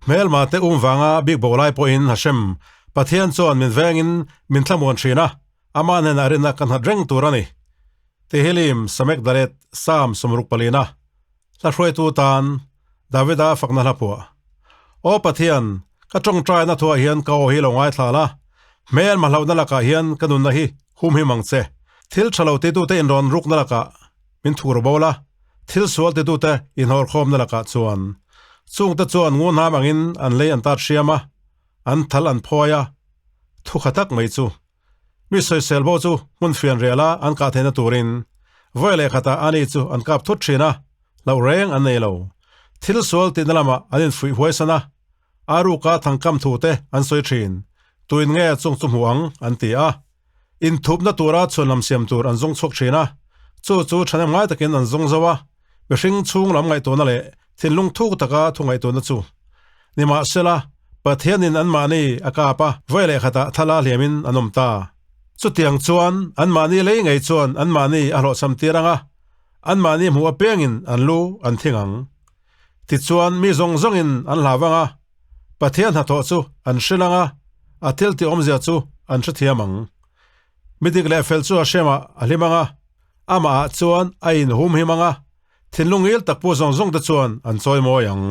Hmelma te um vanga bik bo lai pawhin Hashem, Pathian chuan min vengin min thlamuan thin a, amah hnenah rinna ka nghat reng tur a ni. Tehillim, Samek Dalet, Psalm 64. Hla hruaitu tan Davida fakna hla phuah. Aw Pathian, ka tawngtaina thuah hian ka aw hi lo ngaithla la, hmelma hlauhna lakah hian ka nunna hi humhim ang che. Thil tha lo titute inrawn rukna lakah min thur bo la, thil sual titute inhawrkhawmna lakah chuan. Chungte chuan ngun hnam angin an lei an tat hriam a, an thal an phawi a, thu kha tak mai chu. Mi sawisel bo chu hmun fian riala an kah theihna turin vawi leh khatah ani chu an kap thut thin a, hlauh reng an nei lo. Thil sual tihna lamah an infuih huaisan a, a ruka thangkam thu te an sawi thin. Tuin nge chung chu hmu ang? an ti a. Inthupna tura chhuanlam siam tur an zawng chhuak thin a, chu chu thahnem ngai takin an zawng zo a, mihring chhung lam ngaihtuahna leh thinlung thuk taka thu ngaihtuahna chu. Nimahsela, Pathianin anmahni a kap a, vawi leh khatah thala hliamin an awm ta. Chutiang chuan anmahni lei ngei chuan anmahni a hlawhchham tir ang a, anmahni hmuh apiangin an lu an thing ang. Tichuan mi zawng zawngin an hlau ang a, Pathian hnathawh chu an hrilh ang a, a thil tih awmzia chu an hrethiam ang. Mi dik leh fel chu Hashemah a hlim ang a, amahah chuan a inhumhim ang a, thinlung ngil tak pu zawng zawngte chuan an chawimawi ang.